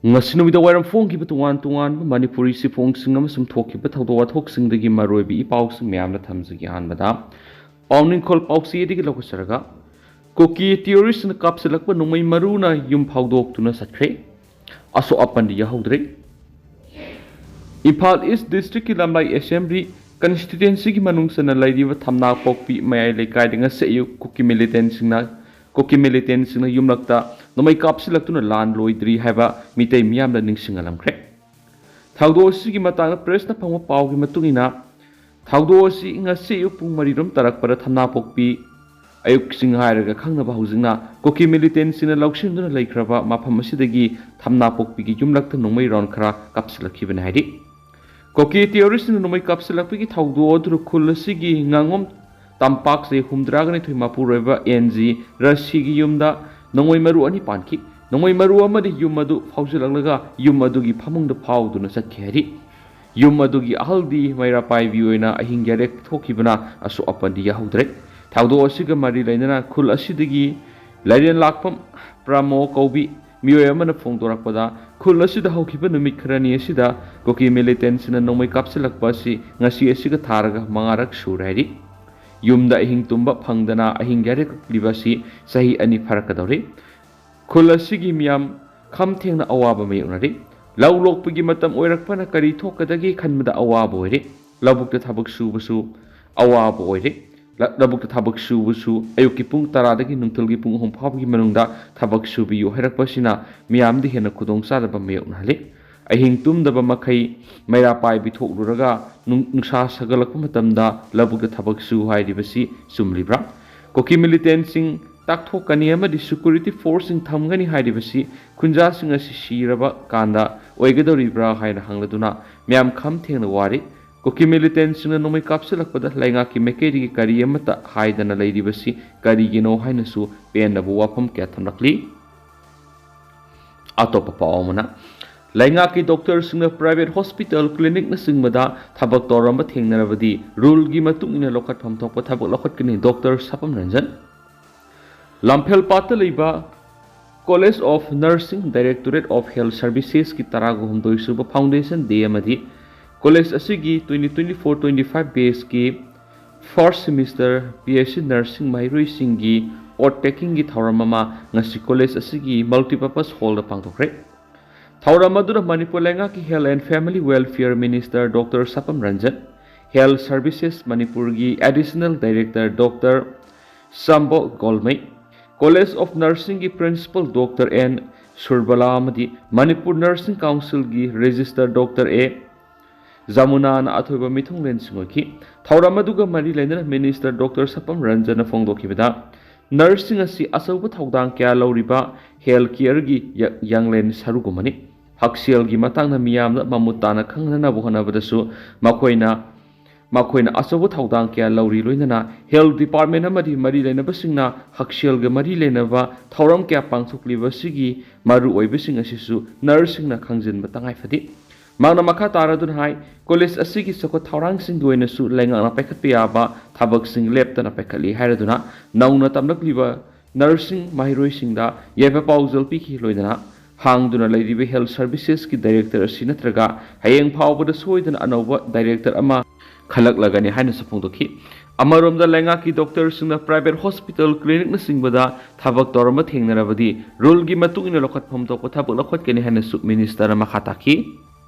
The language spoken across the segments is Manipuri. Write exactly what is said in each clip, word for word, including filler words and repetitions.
ꯉꯁꯤ ꯅꯨꯃꯤꯗꯥꯡ ꯋꯥꯏꯔꯝ ꯐꯣꯡꯈꯤꯕ ꯇꯣꯉꯥꯟ ꯇꯣꯉꯥꯟꯕ ꯃꯅꯤꯄꯨꯔꯤ ꯆꯦꯐꯣꯡꯁꯤꯡ ꯑꯃꯁꯨꯡ ꯊꯣꯛꯈꯤꯕ ꯊꯧꯗꯣꯛ ꯋꯥꯊꯣꯛꯁꯤꯡꯗꯒꯤ ꯃꯔꯨꯑꯣꯏꯕ ꯏ ꯄꯥꯎꯁꯤꯡ ꯃꯌꯥꯝꯗ ꯊꯝꯖꯒꯦ꯫ ꯑꯍꯥꯟꯕꯗ ꯄꯥꯎꯅꯤꯡꯈꯣꯜ ꯄꯥꯎꯆꯦꯗꯒꯤ ꯂꯧꯈꯠꯆꯔꯒ, ꯀꯨꯀꯤ ꯇꯦꯔꯣꯔꯤꯁꯅ ꯀꯥꯞꯁꯤꯜꯂꯛꯄ ꯅꯣꯡꯃꯩ ꯃꯔꯨꯅ ꯌꯨꯝ ꯐꯥꯎꯗꯣꯛꯇꯨꯅ ꯆꯠꯈ꯭ꯔꯦ꯫ ꯑꯁꯣꯛ ꯑꯄꯟꯗꯤ ꯌꯥꯎꯍꯧꯗ꯭ꯔꯦ꯫ ꯏꯝꯐꯥꯜ ꯏꯁ ꯗꯤꯁꯇ꯭ꯔꯤꯛꯀꯤ ꯂꯝꯂꯥꯏ ꯑꯦꯁꯦꯝꯕ꯭ꯂꯤ ꯀꯟꯁꯇꯤꯇ꯭ꯋꯦꯟꯁꯤꯒꯤ ꯃꯅꯨꯡ ꯆꯟꯅ ꯂꯩꯔꯤꯕ ꯊꯝꯅꯥꯄꯣꯛꯄꯤ ꯃꯌꯥꯏ ꯂꯩꯀꯥꯏꯗ ꯉꯁꯤ ꯑꯌꯨꯛ ꯀꯨꯀꯤ ꯃꯤꯂꯤꯇꯦꯟꯁꯤꯡꯅ ꯀꯨꯀꯤ ꯃꯤꯂꯤꯇꯦꯟꯁꯤꯡꯅ ꯌꯨꯝꯂꯛꯇ ꯅꯣꯡꯃꯩ ꯀꯥꯞꯁꯤꯜꯂꯛꯇꯨꯅ ꯂꯥꯟ ꯂꯣꯏꯗ꯭ꯔꯤ ꯍꯥꯏꯕ ꯃꯤꯇꯩ ꯃꯤꯌꯥꯝꯗ ꯅꯤꯡꯁꯤꯡꯍꯜꯂꯝꯈ꯭ꯔꯦ꯫ ꯊꯧꯗꯣꯛ ꯑꯁꯤꯒꯤ ꯃꯇꯥꯡꯗ ꯄ꯭ꯔꯦꯁꯅ ꯐꯪꯕ ꯄꯥꯎꯒꯤ ꯃꯇꯨꯡ ꯏꯟꯅ, ꯊꯧꯗꯣꯛ ꯑꯁꯤ ꯉꯁꯤ ꯑꯌꯨꯛ ꯄꯨꯡ ꯃꯔꯤꯔꯣꯝ ꯇꯥꯔꯛꯄꯗ ꯊꯝꯅꯥꯄꯣꯛꯄꯤ ꯑꯌꯨꯛ ꯆꯤꯡ ꯍꯥꯏꯔꯒ ꯈꯪꯅꯕ ꯍꯧꯖꯤꯛꯅ ꯀꯨꯀꯤ ꯃꯤꯂꯤꯇꯦꯟꯁꯤꯡꯅ ꯂꯧꯁꯤꯟꯗꯨꯅ ꯂꯩꯈ꯭ꯔꯕ ꯃꯐꯝ ꯑꯁꯤꯗꯒꯤ ꯊꯝꯅꯥꯄꯣꯛꯄꯤꯒꯤ ꯌꯨꯝꯂꯛꯇ ꯅꯣꯡꯃꯩ ꯔꯥꯎꯟ ꯈꯔ ꯀꯥꯞꯁꯤꯜꯂꯛꯈꯤꯕꯅꯤ ꯍꯥꯏꯔꯤ꯫ ꯀꯨꯀꯤ ꯇꯦꯔꯣꯔꯤꯁꯅ ꯅꯣꯡꯃꯩ ꯀꯥꯞꯁꯤꯜꯂꯛꯄꯒꯤ ꯊꯧꯗꯣꯛ ꯑꯗꯨ ꯈꯨꯜ ꯑꯁꯤꯒꯤ ꯉꯥꯉꯣꯝ ꯇꯝꯄꯥꯛꯁꯦ ꯍꯨꯝꯗ꯭ꯔꯥꯒ ꯅꯤꯊꯣꯏ ꯃꯄꯨꯔꯣꯏꯕ ꯑꯦꯟ ꯖꯤ ꯔꯁꯤꯒꯤ ꯌꯨꯝꯗ ꯅꯣꯡꯃꯩ ꯃꯔꯨ ꯑꯅꯤ ꯄꯥꯟꯈꯤ꯫ ꯅꯣꯡꯃꯩ ꯃꯔꯨ ꯑꯃꯗꯤ ꯌꯨꯝ ꯑꯗꯨ ꯐꯥꯎꯖꯤꯜꯂꯛꯂꯒ ꯌꯨꯝ ꯑꯗꯨꯒꯤ ꯐꯃꯨꯡꯗ ꯐꯥꯎꯗꯨꯅ ꯆꯠꯈꯤ ꯍꯥꯏꯔꯤ꯫ ꯌꯨꯝ ꯑꯗꯨꯒꯤ ꯑꯍꯜꯗꯤ ꯃꯩꯔꯥ ꯄꯥꯏꯕꯤ ꯑꯣꯏꯅ ꯑꯍꯤꯡ ꯌꯥꯔꯦ ꯊꯣꯛꯈꯤꯕꯅ ꯑꯁꯣꯛ ꯑꯄꯟꯗꯤ ꯌꯥꯎꯍꯧꯗ꯭ꯔꯦ꯫ ꯊꯧꯗꯣꯛ ꯑꯁꯤꯒ ꯃꯔꯤ ꯂꯩꯅꯅ ꯈꯨꯜ ꯑꯁꯤꯗꯒꯤ ꯂꯥꯏꯔꯦꯟ ꯂꯥꯛꯄꯝ ꯄ꯭ꯔꯃꯣ ꯀꯧꯕꯤ ꯃꯤꯑꯣꯏ ꯑꯃꯅ ꯐꯣꯡꯗꯣꯔꯛꯄꯗ, ꯈꯨꯜ ꯑꯁꯤꯗ ꯍꯧꯈꯤꯕ ꯅꯨꯃꯤꯠ ꯈꯔꯅꯤ ꯑꯁꯤꯗ ꯀꯨꯀꯤ ꯃꯤꯂꯤꯇꯦꯟꯁꯤꯅ ꯅꯣꯡꯃꯩ ꯀꯥꯞꯁꯤꯜꯂꯛꯄ ꯑꯁꯤ ꯉꯁꯤ ꯑꯁꯤꯒ ꯊꯥꯔꯒ ꯃꯉꯥꯔꯛ ꯁꯨꯔꯦ ꯍꯥꯏꯔꯤ꯫ ꯌꯨꯝꯗ ꯑꯍꯤꯡ ꯇꯨꯝꯕ ꯐꯪꯗꯅ ꯑꯍꯤꯡ ꯌꯥꯔꯦ ꯀꯛꯂꯤꯕ ꯑꯁꯤ ꯆꯍꯤ ꯑꯅꯤ ꯐꯥꯔꯛꯀꯗꯧꯔꯤ꯫ ꯈꯨꯜ ꯑꯁꯤꯒꯤ ꯃꯤꯌꯥꯝ ꯈꯝ ꯊꯦꯡꯅ ꯑꯋꯥꯕ ꯃꯥꯌꯣꯛꯅꯔꯤ꯫ ꯂꯧ ꯂꯣꯛꯄꯒꯤ ꯃꯇꯝ ꯑꯣꯏꯔꯛꯄꯅ ꯀꯔꯤ ꯊꯣꯛꯀꯗꯒꯦ ꯈꯟꯕꯗ ꯑꯋꯥꯕ ꯑꯣꯏꯔꯦ꯫ ꯂꯧꯕꯨꯛꯇ ꯊꯕꯛ ꯁꯨꯕꯁꯨ ꯑꯋꯥꯕ ꯑꯣꯏꯔꯦ꯫ ꯂ-, ꯂꯧꯕꯨꯛꯇ ꯊꯕꯛ ꯁꯨꯕꯁꯨ ꯑꯌꯨꯛꯀꯤ ꯄꯨꯡ ꯇꯔꯥꯗꯒꯤ ꯅꯨꯡꯊꯤꯜꯒꯤ ꯄꯨꯡ ꯑꯍꯨꯝ ꯐꯥꯎꯕꯒꯤ ꯃꯅꯨꯡꯗ ꯊꯕꯛ ꯁꯨꯕꯤꯌꯨ ꯍꯥꯏꯔꯛꯄꯁꯤꯅ ꯃꯤꯌꯥꯝꯗ ꯍꯦꯟꯅ ꯈꯨꯗꯣꯡꯆꯥꯗꯕ ꯃꯥꯌꯣꯛꯅꯍꯜꯂꯤ꯫ ꯑꯍꯤꯡ ꯇꯨꯝꯗꯕ ꯃꯈꯩ ꯃꯩꯔꯥ ꯄꯥꯏꯕꯤ ꯊꯣꯛꯂꯨꯔꯒ ꯅꯨꯡ-, ꯅꯨꯡꯁꯥ ꯁꯥꯒꯠꯂꯛꯄ ꯃꯇꯝꯗ ꯂꯧꯕꯨꯛꯇ ꯊꯕꯛ ꯁꯨ ꯍꯥꯏꯔꯤꯕꯁꯤ ꯆꯨꯝꯂꯤꯕ꯭ꯔꯥ? ꯀꯨꯀꯤ ꯃꯤꯂꯤꯇꯦꯟꯁꯤꯡ ꯇꯥꯛꯊꯣꯛꯀꯅꯤ ꯑꯃꯗꯤ ꯁꯦꯀ꯭ꯌꯨꯔꯤꯇꯤ ꯐꯣꯔꯁꯁꯤꯡ ꯊꯝꯒꯅꯤ ꯍꯥꯏꯔꯤꯕꯁꯤ ꯈꯨꯟꯖꯥꯁꯤꯡ ꯑꯁꯤ ꯁꯤꯔꯕ ꯀꯥꯟꯗ ꯑꯣꯏꯒꯗꯧꯔꯤꯕ꯭ꯔꯥ ꯍꯥꯏꯅ ꯍꯪꯂꯗꯨꯅ ꯃꯤꯌꯥꯝ ꯈꯝ ꯊꯦꯡꯅ ꯋꯥꯔꯤ꯫ ꯀꯨꯀꯤ ꯃꯤꯂꯤꯇꯦꯟꯁꯤꯡꯅ ꯅꯣꯡꯃꯩ ꯀꯥꯞꯁꯤꯜꯂꯛꯄꯗ ꯂꯩꯉꯥꯛꯀꯤ ꯃꯥꯏꯀꯩꯗꯒꯤ ꯀꯔꯤ ꯑꯃꯠꯇ ꯍꯥꯏꯗꯅ ꯂꯩꯔꯤꯕꯁꯤ ꯀꯔꯤꯒꯤꯅꯣ ꯍꯥꯏꯅꯁꯨ ꯄꯦꯟꯗꯕ ꯋꯥꯐꯝ ꯀꯌꯥ ꯊꯝꯂꯛꯂꯤ꯫ ꯑꯇꯣꯞꯄ ꯄꯥꯎ ꯑꯃꯅ, ꯂꯩꯉꯥꯛꯀꯤ ꯗꯣꯛꯇꯔꯁꯤꯡꯅ ꯄ꯭ꯔꯥꯏꯚꯦꯠ ꯍꯣꯁꯄꯤꯇꯥꯜ ꯀ꯭ꯂꯤꯅꯤꯛꯅꯆꯤꯡꯕꯗ ꯊꯕꯛ ꯇꯧꯔꯝꯕ ꯊꯦꯡꯅꯔꯕꯗꯤ ꯔꯨꯜꯒꯤ ꯃꯇꯨꯡ ꯏꯟꯅ ꯂꯧꯈꯠꯐꯝ ꯊꯣꯛꯄ ꯊꯕꯛ ꯂꯧꯈꯠꯀꯅꯤ, ꯗꯣꯛꯇꯔ ꯁꯥꯄꯝ ꯔꯟꯖꯟ꯫ ꯂꯝꯐꯦꯜ ꯄꯥꯠꯇ ꯂꯩꯕ College of Nursing, Directorate of Health Servicesꯀꯤ ꯇꯔꯥꯒ ꯍꯨꯝꯗꯣꯏ ꯁꯨꯕ Foundation Day ꯑꯃꯗꯤ college ꯑꯁꯤꯒꯤ twenty twenty-four twenty-five batchꯀꯤ first semester B S C Nursing ꯃꯍꯩꯔꯣꯏꯁꯤꯡꯒꯤ oath takingꯒꯤ ꯊꯧꯔꯝ ꯑꯃ ꯉꯁꯤ college ꯑꯁꯤꯒꯤ multipurpose hallꯗ ꯄꯥꯡꯊꯣꯛꯈ꯭ꯔꯦ꯫ ꯊꯧꯔꯝ ꯑꯗꯨꯗ ꯃꯅꯤꯄꯨꯔ ꯂꯩꯉꯥꯛꯀꯤ Health and Family Welfare Minister Doctor ꯁꯄꯝ Ranjan, Health Services ꯃꯅꯤꯄꯨꯔꯒꯤ Additional Director Doctor ꯁꯝꯕꯣ Golmei, College of Nursingꯒꯤ Principal Doctor N Surbala ꯑꯃꯗꯤ Manipur Nursing Councilꯒꯤ Registrar Doctor A ꯖꯃꯨꯅꯥꯅ ꯑꯊꯣꯏꯕ ꯃꯤꯊꯨꯡꯂꯦꯟꯁꯤꯡ ꯑꯣꯏꯈꯤ꯫ ꯊꯧꯔꯝ ꯑꯗꯨꯒ ꯃꯔꯤ ꯂꯩꯅꯅ Minister Doctor ꯁꯄꯝ ꯔꯟꯖꯟꯅ ꯐꯣꯡꯗꯣꯛꯈꯤꯕꯗ, nurseꯁꯤꯡ ꯑꯁꯤ ꯑꯆꯧꯕ ꯊꯧꯗꯥꯡ ꯀꯌꯥ ꯂꯧꯔꯤꯕ health careꯒꯤ ꯌ-, ꯌꯥꯡꯂꯦꯟ ꯁꯔꯨꯛ ꯑꯃꯅꯤ꯫ ꯍꯛꯁꯦꯜꯒꯤ ꯃꯇꯥꯡꯗ ꯃꯤꯌꯥꯝꯅ ꯃꯃꯨꯠ ꯇꯥꯅ ꯈꯪꯍꯟꯅꯕ ꯍꯣꯠꯅꯕꯗꯁꯨ ꯃꯈꯣꯏꯅ, ꯃꯈꯣꯏꯅ ꯑꯆꯧꯕ ꯊꯧꯗꯥꯡ ꯀꯌꯥ ꯂꯧꯔꯤ꯫ ꯂꯣꯏꯅꯅ health department ꯑꯃꯗꯤ ꯃꯔꯤ ꯂꯩꯅꯕꯁꯤꯡꯅ ꯍꯛꯁꯦꯜꯒ ꯃꯔꯤ ꯂꯩꯅꯕ ꯊꯧꯔꯝ ꯀꯌꯥ ꯄꯥꯡꯊꯣꯛꯂꯤꯕꯁꯤꯒꯤ ꯃꯔꯨꯑꯣꯏꯕꯁꯤꯡ ꯑꯁꯤꯁꯨ nurseꯁꯤꯡꯅ ꯈꯪꯖꯤꯟꯕ ꯇꯉꯥꯏ ꯐꯗꯦ꯫ ꯃꯍꯥꯛꯅ ꯃꯈꯥ ꯇꯥꯔꯗꯨꯅ ꯍꯥꯏ, college ꯑꯁꯤꯒꯤ ꯆꯥꯎꯈꯠ ꯊꯧꯔꯥꯡꯁꯤꯡꯒꯤ ꯑꯣꯏꯅꯁꯨ ꯂꯩꯉꯥꯛꯅ ꯄꯥꯏꯈꯠꯄ ꯌꯥꯕ ꯊꯕꯛꯁꯤꯡ ꯂꯦꯞꯇꯅ ꯄꯥꯏꯈꯠꯂꯤ ꯍꯥꯏꯔꯗꯨꯅ ꯅꯧꯅ ꯇꯝꯂꯛꯂꯤꯕ nursing ꯃꯍꯩꯔꯣꯏꯁꯤꯡꯗ ꯌꯥꯏꯐ ꯄꯥꯎꯖꯦꯜ ꯄꯤꯈꯤ꯫ ꯂꯣꯏꯅꯅ ꯍꯥꯡꯗꯨꯅ ꯂꯩꯔꯤꯕ health servicesꯀꯤ director ꯑꯁꯤ ꯅꯠꯇ꯭ꯔꯒ ꯍꯌꯦꯡ ꯐꯥꯎꯕꯗ ꯁꯣꯏꯗꯅ ꯑꯅꯧꯕ director ꯑꯃ ꯈꯜꯂꯛꯂꯒꯅꯤ ꯍꯥꯏꯅꯁꯨ ꯐꯣꯡꯗꯣꯛꯈꯤ꯫ ꯑꯃꯔꯣꯝꯗ ꯂꯩꯉꯥꯛꯀꯤ doctorꯁꯤꯡꯅ private hospital clinicꯅꯆꯤꯡꯕꯗ ꯊꯕꯛ ꯇꯧꯔꯝꯕ ꯊꯦꯡꯅꯔꯕꯗꯤ ruleꯒꯤ ꯃꯇꯨꯡ ꯏꯟꯅ ꯂꯧꯈꯠꯐꯝ ꯊꯣꯛꯄ ꯊꯕꯛ ꯂꯧꯈꯠꯀꯅꯤ ꯍꯥꯏꯅꯁꯨ ministerꯅ ꯃꯈꯥ ꯇꯥꯈꯤ꯫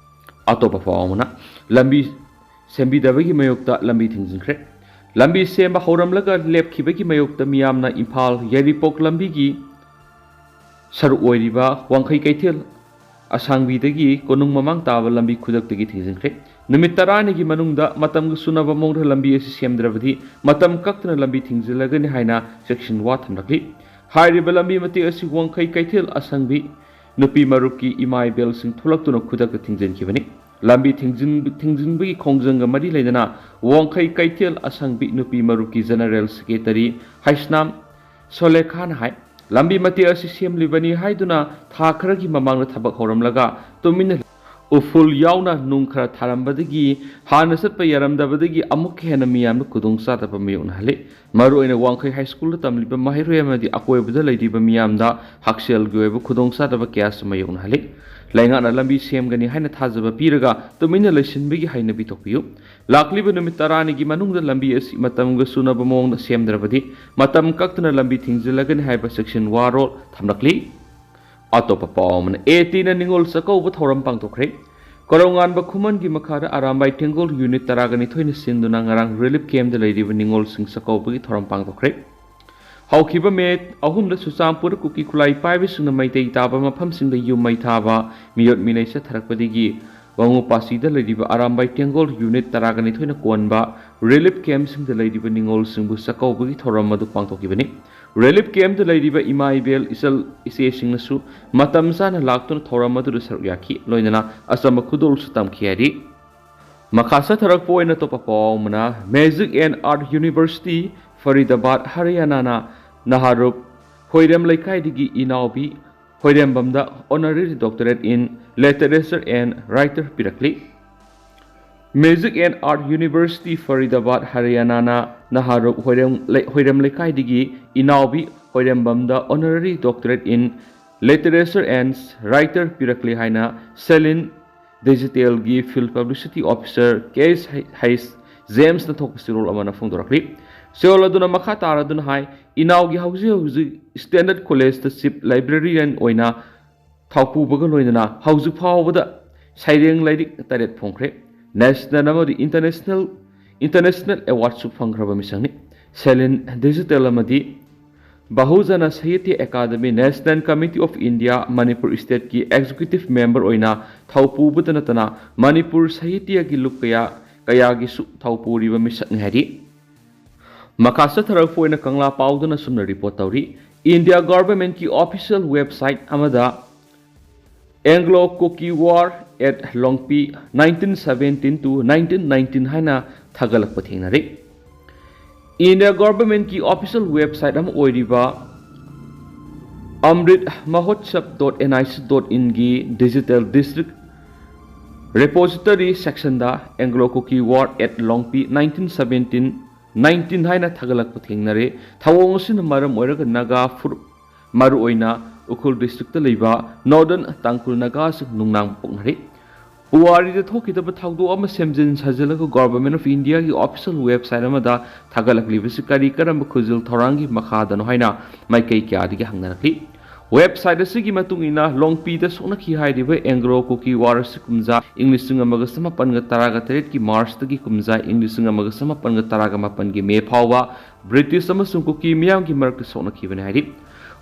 ꯑꯇꯣꯞꯄ ꯄꯥꯎ ꯑꯃꯅ, ꯂꯝꯕꯤ ꯁꯦꯝꯕꯤꯗꯕꯒꯤ ꯃꯥꯌꯣꯛꯇ ꯂꯝꯕꯤ ꯊꯤꯡꯖꯤꯟꯈ꯭ꯔꯦ꯫ ꯂꯝꯕꯤ ꯁꯦꯝꯕ ꯍꯧꯔꯝꯂꯒ ꯂꯦꯞꯈꯤꯕꯒꯤ ꯃꯥꯌꯣꯛꯇ ꯃꯤꯌꯥꯝꯅ ꯏꯝꯐꯥꯜ ꯌꯥꯏꯔꯤꯄꯣꯛ ꯂꯝꯕꯤꯒꯤ ꯁꯔꯨꯛ ꯑꯣꯏꯔꯤꯕ ꯋꯥꯡꯈꯩ ꯀꯩꯊꯦꯜ ꯑꯁꯥꯡꯕꯤꯗꯒꯤ ꯀꯣꯅꯨꯡ ꯃꯃꯥꯡ ꯇꯥꯕ ꯂꯝꯕꯤ ꯈꯨꯗꯛꯇꯒꯤ ꯊꯤꯡꯖꯤꯟꯈ꯭ꯔꯦ꯫ ꯅꯨꯃꯤꯠ ꯇꯔꯥꯅꯤꯒꯤ ꯃꯅꯨꯡꯗ ꯃꯇꯝꯒ ꯆꯨꯅꯕ ꯃꯑꯣꯡꯗ ꯂꯝꯕꯤ ꯑꯁꯤ ꯁꯦꯝꯗ꯭ꯔꯕꯗꯤ ꯃꯇꯝ ꯀꯛꯇꯅ ꯂꯝꯕꯤ ꯊꯤꯡꯖꯤꯜꯂꯒꯅꯤ ꯍꯥꯏꯅ ꯆꯦꯛꯁꯤꯟ ꯋꯥ ꯊꯝꯂꯛꯂꯤ꯫ ꯍꯥꯏꯔꯤꯕ ꯂꯝꯕꯤ ꯃꯇꯦꯛ ꯑꯁꯤ ꯋꯥꯡꯈꯩ ꯀꯩꯊꯦꯜ ꯑꯁꯪꯕꯤ ꯅꯨꯄꯤ ꯃꯔꯨꯞꯀꯤ ꯏꯃꯥ ꯏꯕꯦꯜꯁꯤꯡ ꯊꯣꯛꯂꯛꯇꯨꯅ ꯈꯨꯗꯛꯇ ꯊꯤꯡꯖꯤꯟꯈꯤꯕꯅꯤ꯫ ꯂꯝꯕꯤ ꯊꯤꯡꯖꯤꯟ-, ꯊꯤꯡꯖꯤꯟꯕꯒꯤ ꯈꯣꯡꯖꯪꯒ ꯃꯔꯤ ꯂꯩꯅꯅ ꯋꯥꯡꯈꯩ ꯀꯩꯊꯦꯜ ꯑꯁꯪꯕꯤ ꯅꯨꯄꯤ ꯃꯔꯨꯞꯀꯤ general secretary ꯍꯩꯁꯅꯥꯝ ꯁꯣꯂꯦꯈꯥꯅ ꯍꯥꯏ, ꯂꯝꯕꯤ ꯃꯇꯦꯛ ꯑꯁꯤ ꯁꯦꯝꯂꯤꯕꯅꯤ ꯍꯥꯏꯗꯨꯅ ꯊꯥ ꯈꯔꯒꯤ ꯃꯃꯥꯡꯗ ꯊꯕꯛ ꯍꯧꯔꯝꯂꯒ ꯇꯨꯃꯤꯟꯅ ꯎꯐꯨꯜ ꯌꯥꯎꯅ ꯅꯨꯡ ꯈꯔ ꯊꯥꯔꯝꯕꯗꯒꯤ ꯍꯥꯟꯅ ꯆꯠꯄ ꯌꯥꯔꯝꯗꯕꯗꯒꯤ ꯑꯃꯨꯛꯀ ꯍꯦꯟꯅ ꯃꯤꯌꯥꯝꯅ ꯈꯨꯗꯣꯡꯆꯥꯗꯕ ꯃꯥꯌꯣꯛꯅꯍꯜꯂꯤ꯫ ꯃꯔꯨꯑꯣꯏꯅ ꯋꯥꯡꯈꯩ ꯍꯥꯏ ꯁ꯭ꯀꯨꯜꯗ ꯇꯝꯂꯤꯕ ꯃꯍꯩꯔꯣꯏ ꯑꯃꯗꯤ ꯑꯀꯣꯏꯕꯗ ꯂꯩꯔꯤꯕ ꯃꯤꯌꯥꯝꯗ ꯍꯛꯁꯦꯜꯒꯤ ꯑꯣꯏꯕ ꯈꯨꯗꯣꯡꯆꯥꯗꯕ ꯀꯌꯥꯁꯨ ꯃꯥꯌꯣꯛꯅꯍꯜꯂꯤ꯫ ꯂꯩꯉꯥꯛꯅ ꯂꯝꯕꯤ ꯁꯦꯝꯒꯅꯤ ꯍꯥꯏꯅ ꯊꯥꯖꯕ ꯄꯤꯔꯒ ꯇꯨꯃꯤꯟꯅ ꯂꯩꯁꯤꯟꯕꯒꯤ ꯍꯩꯅꯕꯤ ꯊꯣꯛꯄꯤꯌꯨ꯫ ꯂꯥꯛꯂꯤꯕ ꯅꯨꯃꯤꯠ ꯇꯔꯥꯅꯤꯒꯤ ꯃꯅꯨꯡꯗ ꯂꯝꯕꯤ ꯑꯁꯤ ꯃꯇꯝꯒ ꯆꯨꯅꯕ ꯃꯑꯣꯡꯗ ꯁꯦꯝꯗ꯭ꯔꯕꯗꯤ ꯃꯇꯝ ꯀꯛꯇꯅ ꯂꯝꯕꯤ ꯊꯤꯡꯖꯤꯜꯂꯒꯅꯤ ꯍꯥꯏꯕ ꯆꯦꯛꯁꯤꯟ ꯋꯥꯔꯣꯜ ꯊꯝꯂꯛꯂꯤ꯫ ꯑꯇꯣꯞꯄ ꯄꯥꯎ ꯑꯃꯅ, ꯑꯦ ꯇꯤꯅ ꯅꯤꯉꯣꯜ ꯆꯥꯛꯀꯧꯕ ꯊꯧꯔꯝ ꯄꯥꯡꯊꯣꯛꯈ꯭ꯔꯦ꯫ ꯀꯣꯔꯧꯉꯥꯟꯕ ꯈꯨꯃꯟꯒꯤ ꯃꯈꯥꯗ ꯑꯔꯥꯝꯕꯥꯏ ꯇꯦꯡꯒꯣꯜ ꯌꯨꯅꯤꯠ ꯇꯔꯥꯒ ꯅꯤꯊꯣꯏꯅ ꯁꯤꯟꯗꯨꯅ ꯉꯔꯥꯡ ꯔꯤꯂꯤꯐ ꯀꯦꯝꯗ ꯂꯩꯔꯤꯕ ꯅꯤꯉꯣꯜꯁꯤꯡ ꯆꯥꯛꯀꯧꯕꯒꯤ ꯊꯧꯔꯝ ꯄꯥꯡꯊꯣꯛꯈ꯭ꯔꯦ꯫ ꯍꯧꯈꯤꯕ ꯃꯦ ꯑꯍꯨꯝꯗ ꯆꯨꯔꯆꯥꯟꯄꯨꯔꯗ ꯀꯨꯀꯤ ꯈꯨꯠꯂꯥꯏ ꯄꯥꯏꯕꯁꯤꯡꯅ ꯃꯩꯇꯩ ꯇꯥꯕ ꯃꯐꯝꯁꯤꯡꯗ ꯌꯨꯝ ꯃꯩ ꯊꯥꯕ, ꯃꯤꯑꯣꯠ ꯃꯤꯅꯩ ꯆꯠꯊꯔꯛꯄꯗꯒꯤ ꯋꯥꯉꯨ ꯄꯥꯁꯤꯗ ꯂꯩꯔꯤꯕ ꯑꯔꯥꯝꯕꯥꯏ ꯇꯦꯡꯒꯣꯜ ꯌꯨꯅꯤꯠ ꯇꯔꯥꯒ ꯅꯤꯊꯣꯏꯅ ꯀꯣꯟꯕ ꯔꯤꯂꯤꯐ ꯀꯦꯝꯞꯁꯤꯡꯗ ꯂꯩꯔꯤꯕ ꯅꯤꯉꯣꯜꯁꯤꯡꯕꯨ ꯆꯥꯛꯀꯧꯕꯒꯤ ꯊꯧꯔꯝ ꯑꯗꯨ ꯄꯥꯡꯊꯣꯛꯈꯤꯕꯅꯤ꯫ ꯔꯤꯂꯤꯐ ꯀꯦꯝꯞꯇ ꯂꯩꯔꯤꯕ ꯏꯃꯥ ꯏꯕꯦꯜ, ꯏꯆꯜ ꯏꯆꯦꯁꯤꯡꯅꯁꯨ ꯃꯇꯝ ꯆꯥꯅ ꯂꯥꯛꯇꯨꯅ ꯊꯧꯔꯝ ꯑꯗꯨꯗ ꯁꯔꯨꯛ ꯌꯥꯈꯤ, ꯂꯣꯏꯅꯅ ꯑꯆꯝꯕ ꯈꯨꯗꯣꯜꯁꯨ ꯇꯝꯈꯤ ꯍꯥꯏꯔꯤ꯫ ꯃꯈꯥ ꯆꯠꯊꯔꯛꯄ ꯑꯣꯏꯅ ꯑꯇꯣꯞꯄ ꯄꯥꯎ ꯑꯃꯅ, Music and Art University, Faridabad, ꯍꯔꯤꯌꯥꯅꯥꯅ ꯅꯍꯥꯔꯨꯞ ꯍꯣꯏꯔꯦꯝ ꯂꯩꯀꯥꯏꯗꯒꯤ ꯏꯅꯥꯎꯕꯤ ꯍꯣꯏꯔꯦꯝꯕꯝꯗ Honorary Doctorate in Literature and Writer ꯄꯤꯔꯛꯂꯤ꯫ Music and Art University, Faridabad, ꯍꯔꯤꯌꯥꯅꯥꯅ ꯅꯍꯥꯔꯨꯞ ꯍꯣꯏꯔꯦꯝ ꯂꯩ-, ꯍꯣꯏꯔꯦꯝ ꯂꯩꯀꯥꯏꯗꯒꯤ ꯏꯅꯥꯎꯕꯤ ꯍꯣꯏꯔꯦꯝꯕꯝꯗ Honorary Doctorate in Literature and Writer ꯄꯤꯔꯛꯂꯤ ꯍꯥꯏꯅ ꯁꯦꯂꯤꯟ ꯗꯤꯖꯤꯇꯦꯜꯒꯤ Field Publicity Officer ꯀꯦ ꯑꯦꯁ ꯍꯩꯁ ꯖꯦꯝꯁꯅ ꯊꯣꯛꯄ ꯆꯦꯔꯣꯜ ꯑꯃꯅ ꯐꯣꯡꯗꯣꯔꯛꯂꯤ꯫ ꯆꯦꯔꯣꯜ ꯑꯗꯨꯅ ꯃꯈꯥ ꯇꯥꯔꯗꯨꯅ ꯍꯥꯏ, ꯏꯅꯥꯎꯒꯤ ꯍꯧꯖꯤꯛ ꯍꯧꯖꯤꯛ ꯁ꯭ꯇꯦꯟꯗꯔꯗ ꯀꯣꯂꯦꯖꯇ ꯆꯤꯞ ꯂꯥꯏꯕ꯭ꯔꯦꯔꯤꯌꯟ ꯑꯣꯏꯅ ꯊꯧꯄꯨꯕꯒ ꯂꯣꯏꯅꯅ ꯍꯧꯖꯤꯛ ꯐꯥꯎꯕꯗ ꯁꯩꯔꯦꯡ ꯂꯥꯏꯔꯤꯛ ꯇꯔꯦꯠ ꯐꯣꯡꯈ꯭ꯔꯦ꯫ ꯅꯦꯁꯅꯦꯜ ꯑꯃꯗꯤ ꯏꯟꯇꯔꯅꯦꯁꯅꯦꯜ, ꯏꯟꯇꯔꯅꯦꯁꯅꯦꯜ ꯑꯦꯋꯥꯔꯗꯁꯨ ꯐꯪꯈ꯭ꯔꯕ ꯃꯤꯁꯛꯅꯤ꯫ ꯁꯦꯂꯤꯟ ꯗꯤꯖꯤꯇꯦꯜ ꯑꯃꯗꯤ ꯕꯍꯨꯖꯅ Sahitya Akademi, National Committee of India, Manipur ꯁ꯭ꯇꯦꯠꯀꯤ ꯑꯦꯛꯖꯤꯀ꯭ꯌꯨꯇꯤꯚ ꯃꯦꯝꯕꯔ ꯑꯣꯏꯅ ꯊꯧꯄꯨꯕꯇ ꯅꯠꯇꯅ ꯃꯅꯤꯄꯨꯔ ꯁꯥꯍꯤꯇ꯭ꯌꯒꯤ ꯂꯨꯞ ꯀꯌꯥ, ꯀꯌꯥꯒꯤꯁꯨ ꯊꯧꯄꯨꯔꯤꯕ ꯃꯤꯁꯛꯅꯤ ꯍꯥꯏꯔꯤ꯫ ꯃꯈꯥ ꯆꯠꯊꯔꯛꯄ ꯑꯣꯏꯅ ꯀꯪꯂꯥ ꯄꯥꯎꯗꯅ ꯁꯨꯝꯅ ꯔꯤꯄꯣꯔꯠ ꯇꯧꯔꯤ, ꯏꯟꯗꯤꯌꯥ ꯒꯣꯚꯔꯟꯃꯦꯟꯠꯀꯤ ꯑꯣꯐꯤꯁꯤꯌꯦꯜ ꯋꯦꯕꯁꯥꯏꯠ ꯑꯃꯗ Anglo Kuki War at Longpi, nineteen seventeen to nineteen nineteen ꯍꯥꯏꯅ ꯊꯥꯒꯠꯂꯛꯄ ꯊꯦꯡꯅꯔꯤ꯫ ꯏꯟꯗꯤꯌꯥ ꯒꯣꯚꯔꯟꯃꯦꯟꯠꯀꯤ ꯑꯣꯐꯤꯁꯤꯌꯦꯜ ꯋꯦꯕꯁꯥꯏꯠ ꯑꯃ ꯑꯣꯏꯔꯤꯕ amrit mahotsav dot nic dot inꯒꯤ ꯗꯤꯖꯤꯇꯦꯜ ꯗꯤꯁꯇ꯭ꯔꯤꯛ Repository section ꯗ Anglo Kuki War at Longpi nineteen seventeen nineteen ꯍꯥꯏꯅ ꯊꯥꯒꯠꯂꯛꯄ ꯊꯦꯡꯅꯔꯦ꯫ ꯊꯧꯑꯣꯡ ꯑꯁꯤꯅ ꯃꯔꯝ ꯑꯣꯏꯔꯒ ꯅꯥꯒꯥ ꯐꯨꯔꯨꯞ, ꯃꯔꯨꯑꯣꯏꯅ ꯎꯈ꯭ꯔꯨꯜ district ꯇ ꯂꯩꯕ Northern ꯇꯥꯡꯈꯨꯜ ꯅꯥꯒꯥꯁꯤꯡ ꯅꯨꯡꯅꯥꯡꯕ ꯄꯣꯛꯅꯔꯤ꯫ ꯄꯨꯋꯥꯔꯤꯗ ꯊꯣꯛꯈꯤꯗꯕ ꯊꯧꯗꯣꯛ ꯑꯃ ꯁꯦꯝꯖꯤꯟ ꯁꯥꯖꯤꯜꯂꯒ Government of India ꯒꯤ official website ꯑꯃꯗ ꯊꯥꯒꯠꯂꯛꯂꯤꯕꯁꯤ ꯀꯔꯤ ꯀꯔꯝꯕ ꯈꯨꯖꯤꯜ ꯊꯧꯔꯥꯡꯒꯤ ꯃꯈꯥꯗꯅꯣ ꯍꯥꯏꯅ ꯃꯥꯏꯀꯩ ꯀꯌꯥꯗꯒꯤ ꯍꯪꯅꯔꯛꯂꯤ꯫ Website ꯑꯁꯤꯒꯤ ꯃꯇꯨꯡ ꯏꯟꯅ, ꯂꯣꯡꯄꯤꯗ ꯁꯣꯛꯅꯈꯤ ꯍꯥꯏꯔꯤꯕ Anglo Kuki War ꯑꯁꯤ ꯀꯨꯝꯖꯥ ꯏꯪ ꯂꯤꯁꯤꯡ ꯑꯃꯒ ꯆꯃꯥꯄꯟꯒ ꯇꯔꯥꯒ ꯇꯔꯦꯠꯀꯤ March ꯇꯒꯤ ꯀꯨꯝꯖꯥ ꯏꯪ ꯂꯤꯁꯤꯡ ꯑꯃꯒ ꯆꯃꯥꯄꯟꯒ ꯇꯔꯥꯒ ꯃꯥꯄꯟꯒꯤ May ꯐꯥꯎꯕ British ꯑꯃꯁꯨꯡ ꯀꯨꯀꯤ ꯃꯤꯌꯥꯝꯒꯤ ꯃꯔꯛꯇ ꯁꯣꯛꯅꯈꯤꯕꯅꯤ ꯍꯥꯏꯔꯤ꯫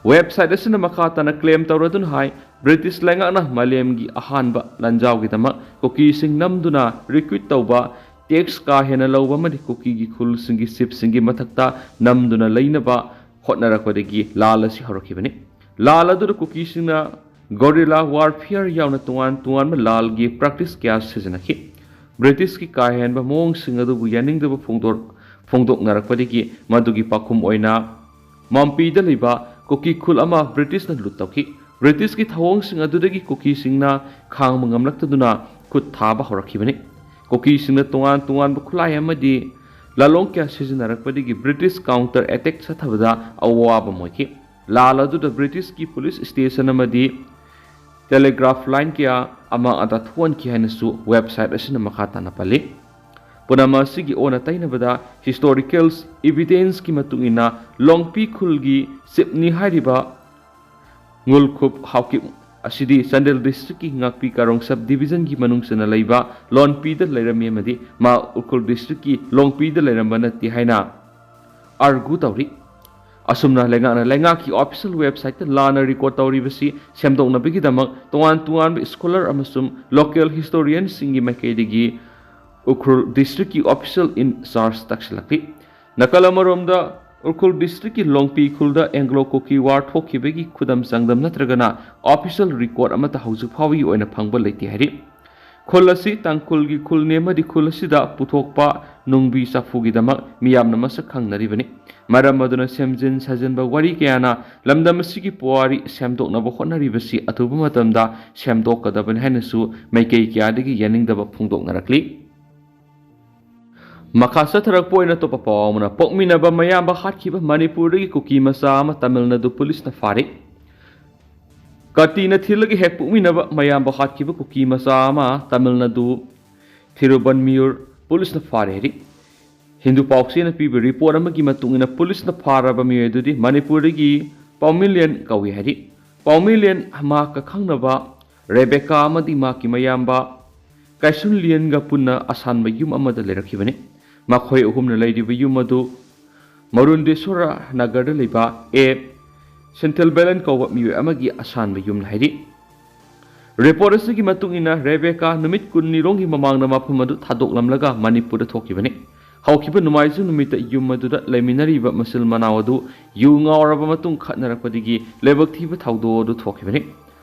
Website ꯑꯁꯤꯅ ꯃꯈꯥ ꯇꯥꯅ claim ꯇꯧꯔꯗꯨꯅ ꯍꯥꯏ, British ꯂꯩꯉꯥꯛꯅ ꯃꯥꯂꯦꯝꯒꯤ ꯑꯍꯥꯟꯕ ꯂꯥꯟꯖꯥꯎꯒꯤꯗꯃꯛ ꯀꯨꯀꯤꯁꯤꯡ ꯅꯝꯗꯨꯅ recruit ꯇꯧꯕ, tax ꯀꯥ ꯍꯦꯟꯅ ꯂꯧꯕ ꯑꯃꯗꯤ ꯀꯨꯀꯤꯒꯤ ꯈꯨꯜꯁꯤꯡꯒꯤ chiefꯁꯤꯡꯒꯤ ꯃꯊꯛꯇ ꯅꯝꯗꯨꯅ ꯂꯩꯅꯕ ꯍꯣꯠꯅꯔꯛꯄꯗꯒꯤ ꯂꯥꯜ ꯑꯁꯤ ꯍꯧꯔꯛꯈꯤꯕꯅꯤ꯫ ꯂꯥꯜ ꯑꯗꯨꯗ ꯀꯨꯀꯤꯁꯤꯡꯅ guerrilla warfare ꯌꯥꯎꯅ ꯇꯣꯉꯥꯟ ꯇꯣꯉꯥꯟꯕ ꯂꯥꯜꯒꯤ practice ꯀꯌꯥ ꯁꯤꯖꯤꯟꯅꯈꯤ꯫ British ꯀꯤ ꯀꯥ ꯍꯦꯟꯕ ꯃꯑꯣꯡꯁꯤꯡ ꯑꯗꯨꯕꯨ ꯌꯥꯅꯤꯡꯗꯕ ꯐꯣꯡꯗꯣꯛ-, ꯐꯣꯡꯗꯣꯛꯅꯔꯛꯄꯗꯒꯤ ꯃꯗꯨꯒꯤ ꯄꯥꯎꯈꯨꯝ ꯑꯣꯏꯅ ꯃꯥꯝꯄꯤꯗ ꯂꯩꯕ ꯀꯨꯀꯤ ꯈꯨꯜ ꯑꯃ British ꯅ loot ꯇꯧꯈꯤ꯫ British ꯀꯤ ꯊꯧꯑꯣꯡꯁꯤꯡ ꯑꯗꯨꯗꯒꯤ ꯀꯨꯀꯤꯁꯤꯡꯅ ꯈꯥꯡꯕ ꯉꯝꯂꯛꯇꯗꯨꯅ ꯈꯨꯠ ꯊꯥꯕ ꯍꯧꯔꯛꯈꯤꯕꯅꯤ꯫ ꯀꯨꯀꯤꯁꯤꯡꯅ ꯇꯣꯉꯥꯟ ꯇꯣꯉꯥꯟꯕ ꯈꯨꯠꯂꯥꯏ ꯑꯃꯗꯤ ꯂꯥꯂꯣꯡ ꯀꯌꯥ ꯁꯤꯖꯤꯟꯅꯔꯛꯄꯗꯒꯤ British counter attack ꯆꯠꯊꯕꯗ ꯑꯋꯥꯕ ꯑꯃ ꯑꯣꯏꯈꯤ꯫ ꯂꯥꯜ ꯑꯗꯨꯗ British ꯀꯤ police station ꯑꯃꯗꯤ telegraph line ꯀꯌꯥ ꯑꯃꯥꯡ ꯑꯇꯥ ꯊꯣꯛꯍꯟꯈꯤ ꯍꯥꯏꯅꯁꯨ website ꯑꯁꯤꯅ ꯃꯈꯥ ꯇꯥꯅ ꯄꯜꯂꯤ꯫ ꯄꯨꯝꯅꯃꯛ ꯑꯁꯤꯒꯤ ꯑꯣꯟꯅ ꯇꯩꯅꯕꯗ historical evidence ꯀꯤ ꯃꯇꯨꯡ ꯏꯟꯅ ꯂꯣꯡꯄꯤ ꯈꯨꯜꯒꯤ chief ꯅꯤ ꯍꯥꯏꯔꯤꯕ ꯉꯨꯜꯈꯨꯞ ꯍꯥꯎꯀꯤꯞ ꯑꯁꯤꯗꯤ ꯆꯥꯟꯗꯦꯜ district ꯀꯤ ꯉꯥꯛꯄꯤ ꯀꯥꯔꯣꯡ sub division ꯒꯤ ꯃꯅꯨꯡ ꯆꯟꯅ ꯂꯩꯕ ꯂꯣꯟꯄꯤꯗ ꯂꯩꯔꯝꯃꯤ ꯑꯃꯗꯤ ꯃꯥ ꯎꯈ꯭ꯔꯨꯜ district ꯀꯤ ꯂꯣꯡꯄꯤꯗ ꯂꯩꯔꯝꯕ ꯅꯠꯇꯦ ꯍꯥꯏꯅ argue ꯇꯧꯔꯤ꯫ ꯑꯁꯨꯝꯅ ꯂꯩꯉꯥꯛꯅ ꯂꯩꯉꯥꯛꯀꯤ official website ꯇ ꯂꯥꯟꯅ record ꯇꯧꯔꯤꯕꯁꯤ ꯁꯦꯝꯗꯣꯛꯅꯕꯒꯤꯗꯃꯛ ꯇꯣꯉꯥꯟ ꯇꯣꯉꯥꯟꯕ scholar ꯑꯃꯁꯨꯡ local historian ꯁꯤꯡꯒꯤ ꯃꯥꯏꯀꯩꯗꯒꯤ ꯎꯈ꯭ꯔꯨꯜ district ꯀꯤ official in charge ꯇꯛꯁꯤꯜꯂꯛꯂꯤ꯫ ꯅꯥꯀꯜ ꯑꯃꯔꯣꯝꯗ, ꯎꯈ꯭ꯔꯨꯜ district ꯀꯤ ꯂꯣꯡꯄꯤ ꯈꯨꯜꯗ Anglo Kuki War ꯊꯣꯛꯈꯤꯕꯒꯤ ꯈꯨꯗꯝ ꯆꯥꯡꯗꯝ ꯅꯠꯇ꯭ꯔꯒꯅ official record ꯑꯃꯠꯇ ꯍꯧꯖꯤꯛ ꯐꯥꯎꯕꯒꯤ ꯑꯣꯏꯅ ꯐꯪꯕ ꯂꯩꯇꯦ ꯍꯥꯏꯔꯤ꯫ ꯈꯨꯜ ꯑꯁꯤ ꯇꯥꯡꯈꯨꯜꯒꯤ ꯈꯨꯜꯅꯤ ꯑꯃꯗꯤ ꯈꯨꯜ ꯑꯁꯤꯗ ꯄꯨꯊꯣꯛꯄ ꯅꯨꯡꯕꯤ ꯆꯐꯨꯒꯤꯗꯃꯛ ꯃꯤꯌꯥꯝꯅ ꯃꯁꯛ ꯈꯪꯅꯔꯤꯕꯅꯤ꯫ ꯃꯔꯝ ꯑꯗꯨꯅ ꯁꯦꯝꯖꯤꯟ ꯁꯥꯖꯤꯟꯕ ꯋꯥꯔꯤ ꯀꯌꯥꯅ ꯂꯝꯗꯝ ꯑꯁꯤꯒꯤ ꯄꯨꯋꯥꯔꯤ ꯁꯦꯝꯗꯣꯛꯅꯕ ꯍꯣꯠꯅꯔꯤꯕꯁꯤ ꯑꯊꯨꯕ ꯃꯇꯝꯗ ꯁꯦꯝꯗꯣꯛꯀꯗꯕꯅꯤ ꯍꯥꯏꯅꯁꯨ ꯃꯥꯏꯀꯩ ꯀꯌꯥꯗꯒꯤ ꯌꯥꯅꯤꯡꯗꯕ ꯐꯣꯡꯗꯣꯛꯅꯔꯛꯂꯤ꯫ ꯃꯈꯥ ꯆꯠꯊꯔꯛꯄ ꯑꯣꯏꯅ ꯑꯇꯣꯞꯄ ꯄꯥꯎ ꯑꯃꯅ, ꯄꯣꯛꯃꯤꯟꯅꯕ ꯃꯌꯥꯝꯕ ꯍꯥꯠꯈꯤꯕ ꯃꯅꯤꯄꯨꯔꯗꯒꯤ ꯀꯨꯀꯤ ꯃꯆꯥ ꯑꯃ ꯇꯥꯃꯤꯜ ꯅꯥꯗꯨ ꯄꯨꯂꯤꯁꯅ ꯐꯥꯔꯦ꯫ ꯀꯥꯇꯤꯅ ꯊꯤꯜꯂꯒ ꯍꯦꯛ ꯄꯣꯛꯃꯤꯟꯅꯕ ꯃꯌꯥꯝꯕ ꯍꯥꯠꯈꯤꯕ ꯀꯨꯀꯤ ꯃꯆꯥ ꯑꯃ ꯇꯥꯃꯤꯜ ꯅꯥꯗꯨ ꯊꯤꯔꯨꯕꯟꯃꯤꯌꯨꯔ ꯄꯨꯂꯤꯁꯅ ꯐꯥꯔꯦ ꯍꯥꯏꯔꯤ꯫ ꯍꯤꯟꯗꯨ ꯄꯥꯎꯆꯦꯅ ꯄꯤꯕ ꯔꯤꯄꯣꯔꯠ ꯑꯃꯒꯤ ꯃꯇꯨꯡ ꯏꯟꯅ ꯄꯨꯂꯤꯁꯅ ꯐꯥꯔꯕ ꯃꯤꯑꯣꯏ ꯑꯗꯨꯗꯤ ꯃꯅꯤꯄꯨꯔꯗꯒꯤ ꯄꯥꯎꯃꯤꯂꯤꯌꯟ ꯀꯧꯏ ꯍꯥꯏꯔꯤ꯫ ꯄꯥꯎꯃꯤꯂꯤꯌꯟ ꯃꯍꯥꯛꯀ ꯈꯪꯅꯕ ꯔꯦꯕꯦꯀꯥ ꯑꯃꯗꯤ ꯃꯍꯥꯛꯀꯤ ꯃꯌꯥꯝꯕ ꯀꯥꯏꯁꯨꯟꯂꯤꯌꯟꯒ ꯄꯨꯟꯅ ꯑꯁꯥꯟꯕ ꯌꯨꯝ ꯑꯃꯗ ꯂꯩꯔꯛꯈꯤꯕꯅꯤ꯫ ꯃꯈꯣꯏ ꯑꯍꯨꯝꯅ ꯂꯩꯔꯤꯕ ꯌꯨꯝ ꯑꯗꯨ ꯃꯔꯨꯟꯗꯦꯁꯣꯔ ꯅꯒꯔꯗ ꯂꯩꯕ ꯑꯦ ꯁꯦꯟꯇꯦꯜꯕꯦꯂꯟ ꯀꯧꯕ ꯃꯤꯑꯣꯏ ꯑꯃꯒꯤ ꯑꯁꯥꯟꯕ ꯌꯨꯝꯅꯤ ꯍꯥꯏꯔꯤ꯫ ꯔꯤꯄꯣꯔꯠ ꯑꯁꯤꯒꯤ ꯃꯇꯨꯡ ꯏꯟꯅ ꯔꯦꯕꯦꯀꯥ ꯅꯨꯃꯤꯠ ꯀꯨꯟꯅꯤꯔꯣꯝꯒꯤ ꯃꯃꯥꯡꯗ ꯃꯐꯝ ꯑꯗꯨ ꯊꯥꯗꯣꯛꯂꯝꯂꯒ ꯃꯅꯤꯄꯨꯔꯗ ꯊꯣꯛꯈꯤꯕꯅꯤ꯫ ꯍꯧꯈꯤꯕ ꯅꯣꯡꯃꯥꯏꯖꯤꯡ ꯅꯨꯃꯤꯠꯇ ꯌꯨꯝ ꯑꯗꯨꯗ ꯂꯩꯃꯤꯟꯅꯔꯤꯕ ꯃꯆꯤꯜ ꯃꯅꯥꯎ ꯑꯗꯨ ꯌꯨ ꯉꯥꯎꯔꯕ ꯃꯇꯨꯡ ꯈꯠꯅꯔꯛꯄꯗꯒꯤ ꯂꯥꯏꯕꯛ ꯊꯤꯕ ꯊꯧꯗꯣꯛ ꯑꯗꯨ ꯊꯣꯛꯈꯤꯕꯅꯤ꯫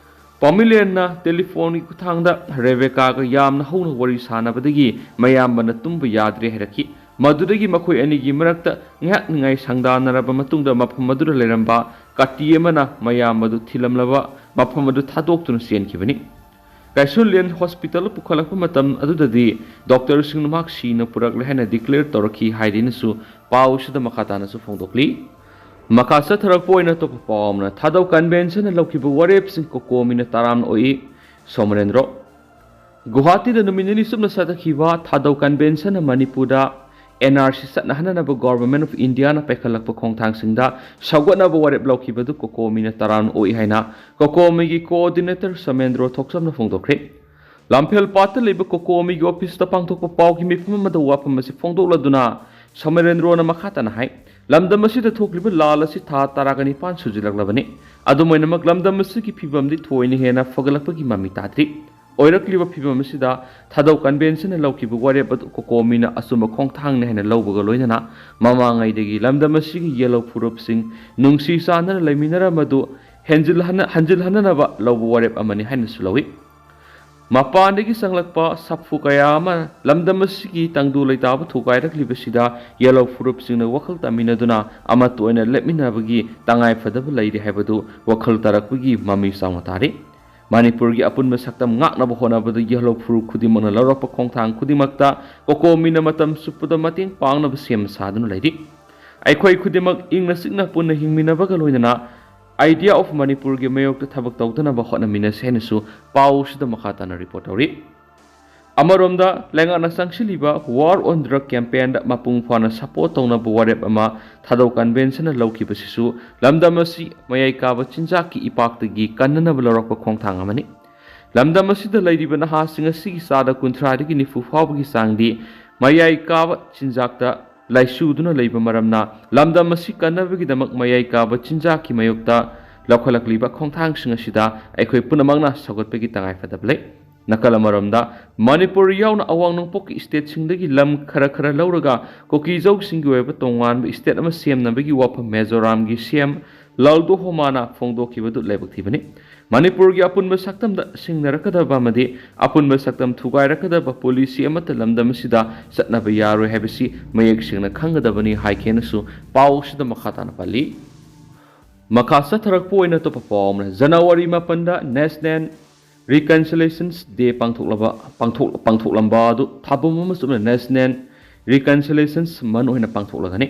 ꯄꯥꯃꯤꯂꯤꯌꯟꯅ ꯇꯦꯂꯤꯐꯣꯟꯒꯤ ꯈꯨꯠꯊꯥꯡꯗ ꯔꯦꯕꯦꯀꯥꯒ ꯌꯥꯝꯅ ꯍꯧꯅ ꯋꯥꯔꯤ ꯁꯥꯟꯅꯕꯗꯒꯤ ꯃꯌꯥꯝꯕꯅ ꯇꯨꯝꯕ ꯌꯥꯗ꯭ꯔꯦ ꯍꯥꯏꯔꯛꯈꯤ꯫ ꯃꯗꯨꯗꯒꯤ ꯃꯈꯣꯏ ꯑꯅꯤꯒꯤ ꯃꯔꯛꯇ ꯉꯥꯏꯍꯥꯛ ꯅꯤꯡꯉꯥꯏ ꯁꯪꯗꯥꯅꯔꯕ ꯃꯇꯨꯡꯗ ꯃꯐꯝ ꯑꯗꯨꯗ ꯂꯩꯔꯝꯕ ꯀꯥꯇꯤ ꯑꯃꯅ ꯃꯌꯥꯝꯕꯗꯨ ꯊꯤꯜꯂꯝꯂꯕ ꯃꯐꯝ ꯑꯗꯨ ꯊꯥꯗꯣꯛꯇꯨꯅ ꯆꯦꯟꯈꯤꯕꯅꯤ꯫ ꯀꯥꯏꯁꯨꯟꯂꯤꯌꯟ ꯍꯣꯁꯄꯤꯇꯥꯜꯗ ꯄꯨꯈꯠꯂꯛꯄ ꯃꯇꯝ ꯑꯗꯨꯗꯗꯤ ꯗꯣꯛꯇꯔꯁꯤꯡꯅ ꯃꯍꯥꯛ ꯁꯤꯅ ꯄꯨꯔꯛꯂꯦ ꯍꯥꯏꯅ ꯗꯤꯀ꯭ꯂꯦꯌꯔ ꯇꯧꯔꯛꯈꯤ ꯍꯥꯏꯔꯤꯅꯁꯨ ꯄꯥꯎ ꯑꯁꯤꯗ ꯃꯈꯥ ꯇꯥꯅꯁꯨ ꯐꯣꯡꯗꯣꯛꯂꯤ꯫ ꯃꯈꯥ ꯆꯠꯊꯔꯛꯄ ꯑꯣꯏꯅ ꯑꯇꯣꯞꯄ ꯄꯥꯎ ꯑꯃꯅ, ꯊꯥꯗꯧ ꯀꯟꯚꯦꯟꯁꯟꯅ ꯂꯧꯈꯤꯕ ꯋꯥꯔꯦꯞꯁꯤꯡ ꯀꯣꯀꯣꯃꯤꯅ ꯇꯔꯥꯝꯅ ꯑꯣꯛꯏ, ꯁꯣꯃꯔꯦꯟꯗ꯭ꯔꯣ꯫ ꯒꯨꯋꯥꯍꯥꯇꯤꯗ ꯅꯨꯃꯤꯠ ꯅꯤꯅꯤ ꯆꯨꯞꯅ ꯆꯠꯊꯈꯤꯕ ꯊꯥꯗꯧ ꯀꯟꯚꯦꯟꯁꯟꯅ ꯃꯅꯤꯄꯨꯔꯗ and R C ꯆꯠꯅꯍꯟꯅꯅꯕ Government of Indiaꯅ ꯄꯥꯏꯈꯠꯂꯛꯄ ꯈꯣꯡꯊꯥꯡꯁꯤꯡꯗ ꯁꯧꯒꯠꯅꯕ ꯋꯥꯔꯦꯞ ꯂꯧꯈꯤꯕꯗꯨ ꯀꯣꯀꯣꯃꯤꯅ ꯇꯔꯥꯝꯅ ꯑꯣꯛꯏ ꯍꯥꯏꯅ ꯀꯣꯀꯣꯃꯤꯒꯤ ꯀꯣꯑꯣꯔꯗꯤꯅꯦꯇꯔ ꯁꯣꯃꯦꯟꯗ꯭ꯔꯣ ꯊꯣꯛꯆꯝꯅ ꯐꯣꯡꯗꯣꯛꯈ꯭ꯔꯦ꯫ ꯂꯝꯐꯦꯜ ꯄꯥꯠꯇ ꯂꯩꯕ ꯀꯣꯀꯣꯃꯤꯒꯤ ꯑꯣꯐꯤꯁꯇ ꯄꯥꯡꯊꯣꯛꯄ ꯄꯥꯎꯒꯤ ꯃꯤꯐꯝ ꯑꯃꯗ ꯋꯥꯐꯝ ꯑꯁꯤ ꯐꯣꯡꯗꯣꯛꯂꯗꯨꯅ ꯁꯣꯃꯔꯦꯟꯗ꯭ꯔꯣꯅ ꯃꯈꯥ ꯇꯥꯅ ꯍꯥꯏ, ꯂꯝꯗꯝ ꯑꯁꯤꯗ ꯊꯣꯛꯂꯤꯕ ꯂꯥꯜ ꯑꯁꯤ ꯊꯥ ꯇꯔꯥꯒ ꯅꯤꯄꯥꯟ ꯁꯨꯖꯤꯜꯂꯛꯂꯕꯅꯤ꯫ ꯑꯗꯨꯝ ꯑꯣꯏꯅꯃꯛ, ꯂꯝꯗꯝ ꯑꯁꯤꯒꯤ ꯐꯤꯕꯝꯗꯤ ꯊꯣꯏꯅ ꯍꯦꯟꯅ ꯐꯒꯠꯂꯛꯄꯒꯤ ꯃꯃꯤ ꯇꯥꯗ꯭ꯔꯤ꯫ ꯑꯣꯏꯔꯛꯂꯤꯕ ꯐꯤꯕꯝ ꯑꯁꯤꯗ ꯊꯥꯗꯧ ꯀꯟꯚꯦꯟꯁꯟꯅ ꯂꯧꯈꯤꯕ ꯋꯥꯔꯦꯞ ꯑꯗꯨ ꯀꯣꯀꯣꯃꯤꯅ ꯑꯆꯨꯝꯕ ꯈꯣꯡꯊꯥꯡꯅꯤ ꯍꯥꯏꯅ ꯂꯧꯕꯒ ꯂꯣꯏꯅꯅ ꯃꯃꯥꯡꯉꯩꯗꯒꯤ ꯂꯝꯗꯝ ꯑꯁꯤꯒꯤ ꯌꯦꯜꯍꯧ ꯐꯨꯔꯨꯞꯁꯤꯡ ꯅꯨꯡꯁꯤ ꯆꯥꯟꯅꯅ ꯂꯩꯃꯤꯟꯅꯔꯝꯕꯗꯨ ꯍꯦꯟꯖꯤꯜꯍꯟꯅ-, ꯍꯟꯖꯤꯜꯍꯟꯅꯅꯕ ꯂꯧꯕ ꯋꯥꯔꯦꯞ ꯑꯃꯅꯤ ꯍꯥꯏꯅꯁꯨ ꯂꯧꯏ꯫ ꯃꯄꯥꯟꯗꯒꯤ ꯆꯪꯂꯛꯄ ꯁꯥꯐꯨ ꯀꯌꯥ ꯑꯃ ꯂꯝꯗꯝ ꯑꯁꯤꯒꯤ ꯇꯪꯗꯨ ꯂꯩꯇꯥꯕ ꯊꯨꯒꯥꯏꯔꯛꯂꯤꯕꯁꯤꯗ ꯌꯦꯜꯍꯧ ꯐꯨꯔꯨꯞꯁꯤꯡꯅ ꯋꯥꯈꯜ ꯇꯥꯃꯤꯟꯅꯗꯨꯅ ꯑꯃꯠꯇ ꯑꯣꯏꯅ ꯂꯦꯞꯃꯤꯟꯅꯕꯒꯤ ꯇꯉꯥꯏ ꯐꯗꯕ ꯂꯩꯔꯤ ꯍꯥꯏꯕꯗꯨ ꯋꯥꯈꯜ ꯇꯥꯔꯛꯄꯒꯤ ꯃꯃꯤ ꯆꯥꯎꯅ ꯇꯥꯔꯤ꯫ ꯃꯅꯤꯄꯨꯔꯒꯤ ꯑꯄꯨꯟꯕ ꯁꯛꯇꯝ ꯉꯥꯛꯅꯕ ꯍꯣꯠꯅꯕꯗ ꯌꯦꯜꯍꯧ ꯐꯨꯔꯨꯞ ꯈꯨꯗꯤꯡꯃꯛꯅ ꯂꯧꯔꯛꯄ ꯈꯣꯡꯊꯥꯡ ꯈꯨꯗꯤꯡꯃꯛꯇ ꯀꯣꯀꯣꯃꯤꯅ ꯃꯇꯝ ꯆꯨꯞꯄꯗ ꯃꯇꯦꯡ ꯄꯥꯡꯅꯕ ꯁꯦꯝ ꯁꯥꯗꯨꯅ ꯂꯩꯔꯤ꯫ ꯑꯩꯈꯣꯏ ꯈꯨꯗꯤꯡꯃꯛ ꯏꯪꯅ ꯆꯤꯛꯅ ꯄꯨꯟꯅ ꯍꯤꯡꯃꯤꯟꯅꯕꯒ ꯂꯣꯏꯅꯅ Idea of ꯃꯅꯤꯄꯨꯔꯒꯤ ꯃꯥꯌꯣꯛꯇ ꯊꯕꯛ ꯇꯧꯗꯅꯕ ꯍꯣꯠꯅꯃꯤꯟꯅꯁꯤ ꯍꯥꯏꯅꯁꯨ ꯄꯥꯎꯁꯤꯗ ꯃꯈꯥ ꯇꯥꯅ ꯔꯤꯄꯣꯔꯠ ꯇꯧꯔꯤ꯫ ꯑꯃꯔꯣꯝꯗ ꯂꯩꯉꯥꯛꯅ ꯆꯪꯁꯤꯜꯂꯤꯕ War on Drug campaignꯗ ꯃꯄꯨꯡ ꯐꯥꯅ ꯁꯄꯣꯔꯠ ꯇꯧꯅꯕ ꯋꯥꯔꯦꯞ ꯑꯃ ꯊꯥꯗꯧ ꯀꯟꯚꯦꯟꯁꯟꯅ ꯂꯧꯈꯤꯕꯁꯤꯁꯨ ꯂꯝꯗꯝ ꯑꯁꯤ ꯃꯌꯥꯏ ꯀꯥꯕ ꯆꯤꯟꯖꯥꯛꯀꯤ ꯏꯄꯥꯛꯇꯒꯤ ꯀꯟꯅꯅꯕ ꯂꯧꯔꯛꯄ ꯈꯣꯡꯊꯥꯡ ꯑꯃꯅꯤ꯫ ꯂꯝꯗꯝ ꯑꯁꯤꯗ ꯂꯩꯔꯤꯕ ꯅꯍꯥꯁꯤꯡ ꯑꯁꯤꯒꯤ ꯆꯥꯗ ꯀꯨꯟꯊ꯭ꯔꯥꯗꯒꯤ ꯅꯤꯐꯨ ꯐꯥꯎꯕꯒꯤ ꯆꯥꯡꯗꯤ ꯃꯌꯥꯏ ꯀꯥꯕ ꯆꯤꯟꯖꯥꯛꯇ ꯂꯥꯏꯆꯨꯗꯨꯅ ꯂꯩꯕ ꯃꯔꯝꯅ ꯂꯝꯗꯝ ꯑꯁꯤ ꯀꯟꯅꯕꯒꯤꯗꯃꯛ ꯃꯌꯥꯏ ꯀꯥꯕ ꯆꯤꯟꯖꯥꯛꯀꯤ ꯃꯥꯌꯣꯛꯇ ꯂꯧꯈꯠꯂꯛꯂꯤꯕ ꯈꯣꯡꯊꯥꯡꯁꯤꯡ ꯑꯁꯤꯗ ꯑꯩꯈꯣꯏ ꯄꯨꯝꯅꯃꯛꯅ ꯁꯧꯒꯠꯄꯒꯤ ꯇꯉꯥꯏꯐꯗꯕ ꯂꯩ꯫ ꯅꯥꯀꯜ ꯑꯃꯔꯣꯝꯗ ꯃꯅꯤꯄꯨꯔ ꯌꯥꯎꯅ ꯑꯋꯥꯡ ꯅꯣꯡꯄꯣꯛꯀꯤ ꯁ꯭ꯇꯦꯠꯁꯤꯡꯗꯒꯤ ꯂꯝ ꯈꯔ ꯈꯔ ꯂꯧꯔꯒ ꯀꯨꯀꯤꯖꯧꯁꯤꯡꯒꯤ ꯑꯣꯏꯕ ꯇꯣꯉꯥꯟꯕ ꯁ꯭ꯇꯦꯠ ꯑꯃ ꯁꯦꯝꯅꯕꯒꯤ ꯋꯥꯐꯝ ꯃꯤꯖꯣꯔꯥꯝꯒꯤ ꯁꯤ ꯑꯦꯝ ꯂꯥꯜꯗꯣ ꯍꯣꯃꯥꯅ ꯐꯣꯡꯗꯣꯛꯈꯤꯕꯗꯨ ꯂꯥꯏꯕꯛ ꯊꯤꯕꯅꯤ꯫ ꯃꯅꯤꯄꯨꯔꯒꯤ ꯑꯄꯨꯟꯕ ꯁꯛꯇꯝꯗ ꯁꯤꯡꯅꯔꯛꯀꯗꯕ ꯑꯃꯗꯤ ꯑꯄꯨꯟꯕ ꯁꯛꯇꯝ ꯊꯨꯒꯥꯏꯔꯛꯀꯗꯕ ꯄꯣꯂꯤꯁꯤ ꯑꯃꯠꯇ ꯂꯝꯗꯝ ꯑꯁꯤꯗ ꯆꯠꯅꯕ ꯌꯥꯔꯣꯏ ꯍꯥꯏꯕꯁꯤ ꯃꯌꯦꯛ ꯁꯦꯡꯅ ꯈꯪꯒꯗꯕꯅꯤ ꯍꯥꯏꯈꯤꯅꯁꯨ ꯄꯥꯎꯁꯤꯗ ꯃꯈꯥ ꯇꯥꯅ ꯄꯜꯂꯤ꯫ ꯃꯈꯥ ꯆꯠꯊꯔꯛꯄ ꯑꯣꯏꯅ ꯑꯇꯣꯞꯄ ꯄꯥꯎ ꯑꯃꯅ, ꯖꯅꯋꯥꯔꯤ ꯃꯥꯄꯟꯗ National Reconciliations Day ꯄꯥꯡꯊꯣꯛꯂꯕ ꯄꯥꯡꯊꯣꯛ ꯄꯥꯡꯊꯣꯛꯂꯝꯕ ꯑꯗꯨ ꯊꯥꯕꯨꯝ ꯑꯃ ꯆꯨꯞꯅ National Reconciliations Month ꯑꯣꯏꯅ ꯄꯥꯡꯊꯣꯛꯂꯒꯅꯤ꯫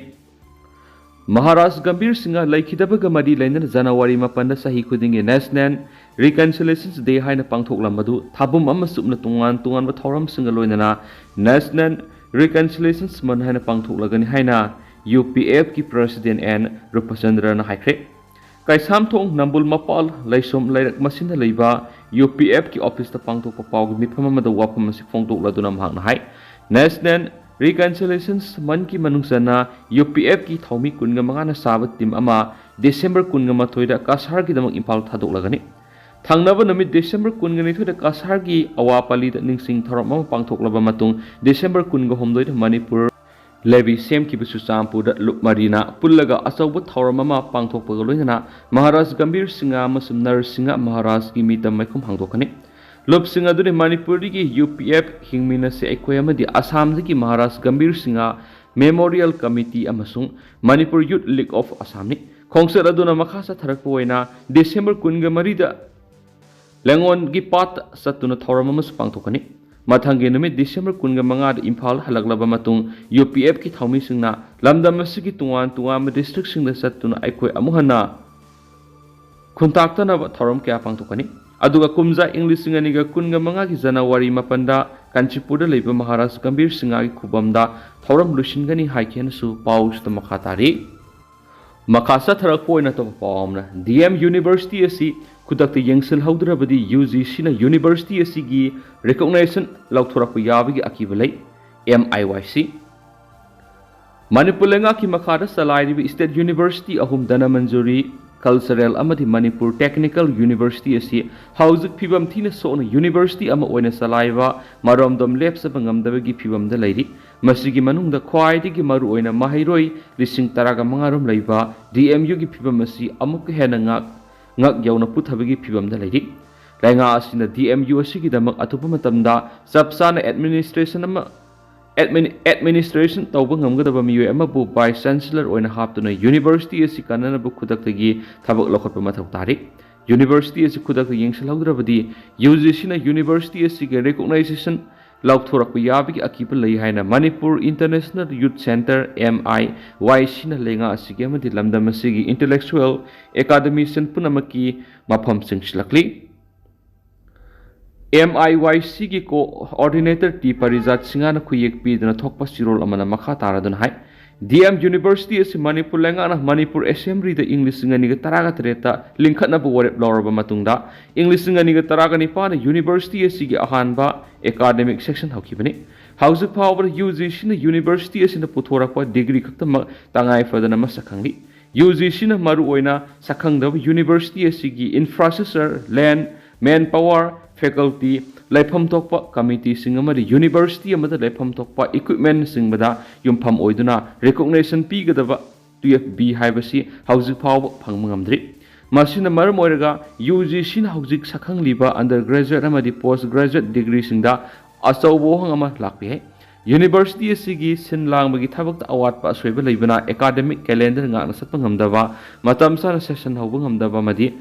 ꯃꯍꯥꯔꯥꯖ ꯒꯝꯚꯤꯔ ꯁꯤꯡꯍ ꯂꯩꯈꯤꯗꯕꯒ ꯃꯔꯤ ꯂꯩꯅꯅ ꯖꯅꯋꯥꯔꯤ ꯃꯥꯄꯟꯗ ꯆꯍꯤ ꯈꯨꯗꯤꯡꯒꯤ National Reconciliations Day ꯍꯥꯏꯅ ꯄꯥꯡꯊꯣꯛꯂꯝꯕꯗꯨ ꯊꯥꯕꯨꯝ ꯑꯃ ꯆꯨꯞꯅ ꯇꯣꯉꯥꯟ ꯇꯣꯉꯥꯟꯕ ꯊꯧꯔꯝꯁꯤꯡꯒ ꯂꯣꯏꯅꯅ National Reconciliations Month ꯍꯥꯏꯅ ꯄꯥꯡꯊꯣꯛꯂꯒꯅꯤ ꯍꯥꯏꯅ ꯌꯨ ꯄꯤ ꯑꯦꯐꯀꯤ President ꯑꯦꯟ ꯔꯨꯄꯆꯟꯗ꯭ꯔꯅ ꯍꯥꯏꯈ꯭ꯔꯦ꯫ ꯀꯩꯁꯥꯝꯊꯣꯡ ꯅꯝꯕꯨꯜ ꯃꯄꯥꯜ ꯂꯩꯁꯣꯝ ꯂꯩꯔꯛ ꯃꯁꯤꯗ ꯂꯩꯕ ꯌꯨ ꯄꯤ ꯑꯦꯐꯀꯤ ꯑꯣꯐꯤꯁꯇ ꯄꯥꯡꯊꯣꯛꯄ ꯄꯥꯎꯒꯤ ꯃꯤꯐꯝ ꯑꯃꯗ ꯋꯥꯐꯝ ꯑꯁꯤ ꯐꯣꯡꯗꯣꯛꯂꯗꯨꯅ ꯃꯍꯥꯛꯅ ꯍꯥꯏ, National Reconciliations Monthꯀꯤ ꯃꯅꯨꯡ ꯆꯟꯅ ꯌꯨ ꯄꯤ ꯑꯦꯐꯀꯤ ꯊꯧꯃꯤ ꯀꯨꯟꯒ ꯃꯉꯥꯅ ꯁꯥꯕ ꯇꯤꯝ ꯑꯃ ꯗꯤꯁꯦꯝꯕꯔ ꯀꯨꯟꯒ ꯃꯥꯊꯣꯏꯗ ꯀꯁꯥꯔꯒꯤꯗꯃꯛ ꯏꯝꯐꯥꯜ ꯊꯥꯗꯣꯛꯂꯒꯅꯤ꯫ ꯊꯪꯅꯕ ꯅꯨꯃꯤꯠ ꯗꯤꯁꯦꯝꯕꯔ ꯀꯨꯟꯒ ꯅꯤꯊꯣꯏꯗ ꯀꯁꯥꯔꯒꯤ ꯑꯋꯥ ꯄꯜꯂꯤꯗ ꯅꯤꯡꯁꯤꯡ ꯊꯧꯔꯝ ꯑꯃ ꯄꯥꯡꯊꯣꯛꯂꯕ ꯃꯇꯨꯡ ꯗꯤꯁꯦꯝꯕꯔ ꯀꯨꯟꯒ ꯍꯨꯝꯗꯣꯏꯗ ꯃꯅꯤꯄꯨꯔ ꯂꯦꯕꯤ ꯁꯦꯝꯈꯤꯕ ꯆꯨꯔꯆꯥꯟꯄꯨꯔꯗ ꯂꯨꯞ ꯃꯔꯤꯅ ꯄꯨꯜꯂꯒ ꯑꯆꯧꯕ ꯊꯧꯔꯝ ꯑꯃ ꯄꯥꯡꯊꯣꯛꯄꯒ ꯂꯣꯏꯅꯅ ꯃꯍꯥꯔꯥꯖ ꯒꯝꯚꯤꯔ ꯁꯤꯡꯍ ꯑꯃꯁꯨꯡ ꯅꯔ ꯁꯤꯡꯍ ꯃꯍꯥꯔꯥꯖꯀꯤ ꯃꯤꯇꯝ ꯃꯥꯏꯈꯨꯝ ꯍꯥꯡꯗꯣꯛꯀꯅꯤ꯫ ꯂꯨꯞꯁꯤꯡ ꯑꯗꯨꯅꯤ ꯃꯅꯤꯄꯨꯔꯗꯒꯤ ꯌꯨ ꯄꯤ ꯑꯦꯐ ꯍꯤꯡꯃꯤꯟꯅꯁꯦ ꯑꯩꯈꯣꯏ ꯑꯃꯗꯤ ꯑꯁꯥꯝꯗꯒꯤ ꯃꯍꯥꯔꯥꯖ ꯒꯝꯚꯤꯔ ꯁꯤꯡꯍ ꯃꯦꯃꯣꯔꯤꯌꯦꯜ ꯀꯃꯤꯇꯤ ꯑꯃꯁꯨꯡ ꯃꯅꯤꯄꯨꯔ ꯌꯨꯠ ꯂꯤꯒ ꯑꯣꯐ ꯑꯁꯥꯝꯅꯤ꯫ ꯈꯣꯡꯆꯠ ꯑꯗꯨꯅ ꯃꯈꯥ ꯆꯠꯊꯔꯛꯄ ꯑꯣꯏꯅ ꯗꯤꯁꯦꯝꯕꯔ ꯀꯨꯟꯒ ꯃꯔꯤꯗ ꯂꯦꯡꯉꯣꯟꯒꯤ ꯄꯥꯠꯇ ꯆꯠꯇꯨꯅ ꯊꯧꯔꯝ ꯑꯃꯁꯨ ꯄꯥꯡꯊꯣꯛꯀꯅꯤ꯫ ꯃꯊꯪꯒꯤ ꯅꯨꯃꯤꯠ ꯗꯤꯁꯦꯝꯕꯔ ꯀꯨꯟꯒ ꯃꯉꯥꯗ ꯏꯝꯐꯥꯜ ꯍꯜꯂꯛꯂꯕ ꯃꯇꯨꯡ ꯌꯨ ꯄꯤ ꯑꯦꯐꯀꯤ ꯊꯧꯃꯤꯁꯤꯡꯅ ꯂꯝꯗꯝ ꯑꯁꯤꯒꯤ ꯇꯣꯉꯥꯟ ꯇꯣꯉꯥꯟꯕ ꯗꯤꯁꯇ꯭ꯔꯤꯛꯁꯤꯡꯗ ꯆꯠꯇꯨꯅ ꯑꯩꯈꯣꯏ ꯑꯃꯨꯛ ꯍꯟꯅ ꯈꯨꯟꯇꯥꯛꯇꯅꯕ ꯊꯧꯔꯝ ꯀꯌꯥ ꯄꯥꯡꯊꯣꯛꯀꯅꯤ꯫ ꯑꯗꯨꯒ ꯀꯨꯝꯖꯥ ꯏꯪ ꯂꯤꯁꯤꯡ ꯑꯅꯤꯒ ꯀꯨꯟꯒ ꯃꯉꯥꯒꯤ ꯖꯅꯋꯥꯔꯤ ꯃꯥꯄꯟꯗ ꯀꯥꯟꯆꯤꯄꯨꯔꯗ ꯂꯩꯕ ꯃꯍꯥꯔꯥꯖ ꯒꯝꯚꯤꯔ ꯁꯤꯡꯍꯒꯤ ꯈꯨꯕꯝꯗ ꯊꯧꯔꯝ ꯂꯣꯏꯁꯤꯟꯒꯅꯤ ꯍꯥꯏꯈꯤ ꯍꯥꯏꯅꯁꯨ ꯄꯥꯎꯁꯤꯗ ꯃꯈꯥ ꯇꯥꯔꯤ꯫ ꯃꯈꯥ ꯆꯠꯊꯔꯛꯄ ꯑꯣꯏꯅ ꯑꯇꯣꯞꯄ ꯄꯥꯎ ꯑꯃꯅ, ꯗꯤ ꯑꯦꯝ ꯌꯨꯅꯤꯚꯔꯁꯤꯇꯤ ꯑꯁꯤ ꯈꯨꯗꯛꯇ ꯌꯦꯡꯁꯤꯜꯍꯧꯗ꯭ꯔꯕꯗꯤ ꯌꯨ ꯖꯤ ꯁꯤꯅ ꯌꯨꯅꯤꯚꯔꯁꯤꯇꯤ ꯑꯁꯤꯒꯤ ꯔꯤꯀꯣꯛꯅꯥꯏꯖꯦꯁꯟ ꯂꯧꯊꯣꯔꯛꯄ ꯌꯥꯕꯒꯤ ꯑꯀꯤꯕ ꯂꯩ, ꯑꯦꯝ ꯑꯥꯏ ꯋꯥꯏ ꯁꯤ꯫ ꯃꯅꯤꯄꯨꯔ ꯂꯩꯉꯥꯛꯀꯤ ꯃꯈꯥꯗ ꯆꯂꯥꯏꯔꯤꯕ ꯁ꯭ꯇꯦꯠ ꯌꯨꯅꯤꯚꯔꯁꯤꯇꯤ ꯑꯍꯨꯝ, ꯙꯅꯃꯟꯖꯨꯔꯤ, ꯀꯜꯆꯔꯦꯜ ꯑꯃꯗꯤ ꯃꯅꯤꯄꯨꯔ ꯇꯦꯛꯅꯤꯀꯦꯜ ꯌꯨꯅꯤꯚꯔꯁꯤꯇꯤ ꯑꯁꯤ ꯍꯧꯖꯤꯛ ꯐꯤꯕꯝ ꯊꯤꯅ ꯁꯣꯛꯅ ꯌꯨꯅꯤꯚꯔꯁꯤꯇꯤ ꯑꯃ ꯑꯣꯏꯅ ꯆꯂꯥꯏꯕ ꯃꯔꯣꯝꯗꯣꯝ ꯂꯦꯞꯆꯕ ꯉꯝꯗꯕꯒꯤ ꯐꯤꯕꯝꯗ ꯂꯩꯔꯤ꯫ ꯃꯁꯤꯒꯤ ꯃꯅꯨꯡꯗ ꯈ꯭ꯋꯥꯏꯗꯒꯤ ꯃꯔꯨꯑꯣꯏꯅ ꯃꯍꯩꯔꯣꯏ ꯂꯤꯁꯤꯡ ꯇꯔꯥꯒ ꯃꯉꯥ ꯔꯣꯝ ꯂꯩꯕ ꯗꯤ ꯑꯦꯝ ꯌꯨꯒꯤ ꯐꯤꯕꯝ ꯑꯁꯤ ꯑꯃꯨꯛꯀ ꯍꯦꯟꯅ ꯉꯥꯛ, ꯉꯛ ꯌꯧꯅ ꯄꯨꯊꯕꯒꯤ ꯐꯤꯕꯝꯗ ꯂꯩꯔꯤ꯫ ꯂꯩꯉꯥꯛ ꯑꯁꯤꯅ ꯗꯤ ꯑꯦꯝ ꯌꯨ ꯑꯁꯤꯒꯤꯗꯃꯛ ꯑꯊꯨꯕ ꯃꯇꯝꯗ ꯆꯞ ꯆꯥꯅ ꯑꯦꯗꯃꯤꯅꯤꯁꯇ꯭ꯔꯦꯁꯟ ꯑꯃ, ꯑꯦꯗꯃꯤꯅꯤ-, ꯑꯦꯗꯃꯤꯅꯤꯁꯇ꯭ꯔꯦꯁꯟ ꯇꯧꯕ ꯉꯝꯒꯗꯕ ꯃꯤꯑꯣꯏ ꯑꯃꯕꯨ ꯚꯥꯏꯁ ꯆꯥꯟꯁꯦꯂꯔ ꯑꯣꯏꯅ ꯍꯥꯞꯇꯨꯅ ꯌꯨꯅꯤꯚꯔꯁꯤꯇꯤ ꯑꯁꯤ ꯀꯟꯅꯅꯕ ꯈꯨꯗꯛꯇꯒꯤ ꯊꯕꯛ ꯂꯧꯈꯠꯄ ꯃꯊꯧ ꯇꯥꯔꯤ꯫ ꯌꯨꯅꯤꯚꯔꯁꯤꯇꯤ ꯑꯁꯤ ꯈꯨꯗꯛꯇ ꯌꯦꯡꯁꯤꯜꯍꯧꯗ꯭ꯔꯕꯗꯤ ꯌꯨ ꯖꯤ ꯁꯤꯅ ꯌꯨꯅꯤꯚꯔꯁꯤꯇꯤ ꯑꯁꯤꯒꯤ ꯔꯤꯀꯣꯛꯅꯥꯏꯖꯦꯁꯟ ꯂꯧꯊꯣꯔꯛꯄ ꯌꯥꯕꯒꯤ ꯑꯀꯤꯕ ꯂꯩ ꯍꯥꯏꯅ ꯃꯅꯤꯄꯨꯔ ꯏꯟꯇꯔꯅꯦꯁꯅꯦꯜ ꯌꯨꯠ ꯁꯦꯟꯇꯔ, ꯑꯦꯝ ꯑꯥꯏ ꯋꯥꯏ ꯁꯤꯅ ꯂꯩꯉꯥꯛ ꯑꯁꯤꯒꯤ ꯑꯃꯗꯤ ꯂꯝꯗꯝ ꯑꯁꯤꯒꯤ ꯏꯟꯇꯦꯂꯦꯛꯆꯨꯋꯦꯜ ꯑꯦꯀꯥꯗꯃꯤꯁꯤꯌꯟ ꯄꯨꯝꯅꯃꯛꯀꯤ ꯃꯐꯝ ꯆꯪꯁꯤꯜꯂꯛꯂꯤ꯫ ꯑꯦꯝ ꯑꯥꯏ ꯋꯥꯏ ꯁꯤꯒꯤ ꯀꯣꯑꯣꯔꯗꯤꯅꯦꯇꯔ ꯇꯤ ꯄꯔꯤꯖꯥꯠ ꯁꯤꯡꯍꯅ ꯈꯨꯌꯦꯛ ꯄꯤꯗꯨꯅ ꯊꯣꯛꯄ ꯆꯤꯔꯣꯜ ꯑꯃꯅ ꯃꯈꯥ ꯇꯥꯔꯗꯨꯅ ꯍꯥꯏ, ꯗꯤ ꯑꯦꯝ ꯌꯨꯅꯤꯚꯔꯁꯤꯇꯤ ꯑꯁꯤ ꯃꯅꯤꯄꯨꯔ ꯂꯩꯉꯥꯛꯅ ꯃꯅꯤꯄꯨꯔ ꯑꯦꯁꯦꯝꯕ꯭ꯂꯤꯗ ꯏꯪ ꯂꯤꯁꯤꯡ ꯑꯅꯤꯒ ꯇꯔꯥꯒ ꯇꯔꯦꯠꯇ ꯂꯤꯡꯈꯠꯅꯕ ꯋꯥꯔꯦꯞ ꯂꯧꯔꯕ ꯃꯇꯨꯡꯗ, ꯏꯪ ꯂꯤꯁꯤꯡ ꯑꯅꯤꯒ ꯇꯔꯥꯒ ꯅꯤꯄꯥꯟꯗ ꯌꯨꯅꯤꯚꯔꯁꯤꯇꯤ ꯑꯁꯤꯒꯤ ꯑꯍꯥꯟꯕ ꯑꯦꯀꯥꯗꯃꯤꯛ ꯁꯦꯁꯟ ꯍꯧꯈꯤꯕꯅꯤ꯫ ꯍꯧꯖꯤꯛ ꯐꯥꯎꯕꯗ ꯌꯨ ꯖꯤ ꯁꯤꯅ ꯌꯨꯅꯤꯚꯔꯁꯤꯇꯤ ꯑꯁꯤꯅ ꯄꯨꯊꯣꯔꯛꯄ ꯗꯤꯒ꯭ꯔꯤ ꯈꯛꯇꯃꯛ ꯇꯉꯥꯏ ꯐꯗꯅ ꯃꯁꯛ ꯈꯪꯂꯤ꯫ ꯌꯨ ꯖꯤ ꯁꯤꯅ ꯃꯔꯨꯑꯣꯏꯅ ꯁꯛꯈꯪꯗꯕ ꯌꯨꯅꯤꯚꯔꯁꯤꯇꯤ ꯑꯁꯤꯒꯤ ꯏꯟꯐ꯭ꯔꯥꯁ꯭ꯇ꯭ꯔꯛꯆꯔ, ꯂꯦꯟ, ꯃꯦꯟ ꯄꯥꯋꯔ, ꯐꯦꯀꯜꯇꯤ, ꯂꯩꯐꯝ ꯊꯣꯛꯄ ꯀꯃꯤꯇꯤꯁꯤꯡ ꯑꯃꯗꯤ ꯌꯨꯅꯤꯚꯔꯁꯤꯇꯤ ꯑꯃꯗ ꯂꯩꯐꯝ ꯊꯣꯛꯄ ꯏꯀ꯭ꯋꯤꯞꯃꯦꯟꯠꯅꯆꯤꯡꯕꯗ ꯌꯨꯝꯐꯝ ꯑꯣꯏꯗꯨꯅ ꯔꯤꯀꯣꯛꯅꯥꯏꯖꯦꯁꯟ ꯄꯤꯒꯗꯕ ꯇꯨꯌꯦꯜꯐ ꯕꯤ ꯍꯥꯏꯕꯁꯤ ꯍꯧꯖꯤꯛ ꯐꯥꯎꯕ ꯐꯪꯕ ꯉꯝꯗ꯭ꯔꯤ꯫ ꯃꯁꯤꯅ ꯃꯔꯝ ꯑꯣꯏꯔꯒ ꯌꯨ ꯖꯤ ꯁꯤꯅ ꯍꯧꯖꯤꯛ ꯁꯛꯈꯪꯂꯤꯕ undergraduate ꯑꯃꯗꯤ post graduate degreeꯁꯤꯡꯗ ꯑꯆꯧꯕ ꯋꯥꯍꯪ ꯑꯃ ꯂꯥꯛꯄ ꯌꯥꯏ꯫ University ꯑꯁꯤꯒꯤ ꯁꯤꯟ ꯂꯥꯡꯕꯒꯤ ꯊꯕꯛꯇ ꯑꯋꯥꯠꯄ ꯑꯁꯣꯏꯕ ꯂꯩꯕꯅ academic calendar ꯉꯥꯛꯅ ꯆꯠꯄ ꯉꯝꯗꯕ, ꯃꯇꯝ ꯆꯥꯅ session ꯍꯧꯕ ꯉꯝꯗꯕ ꯑꯃꯗꯤ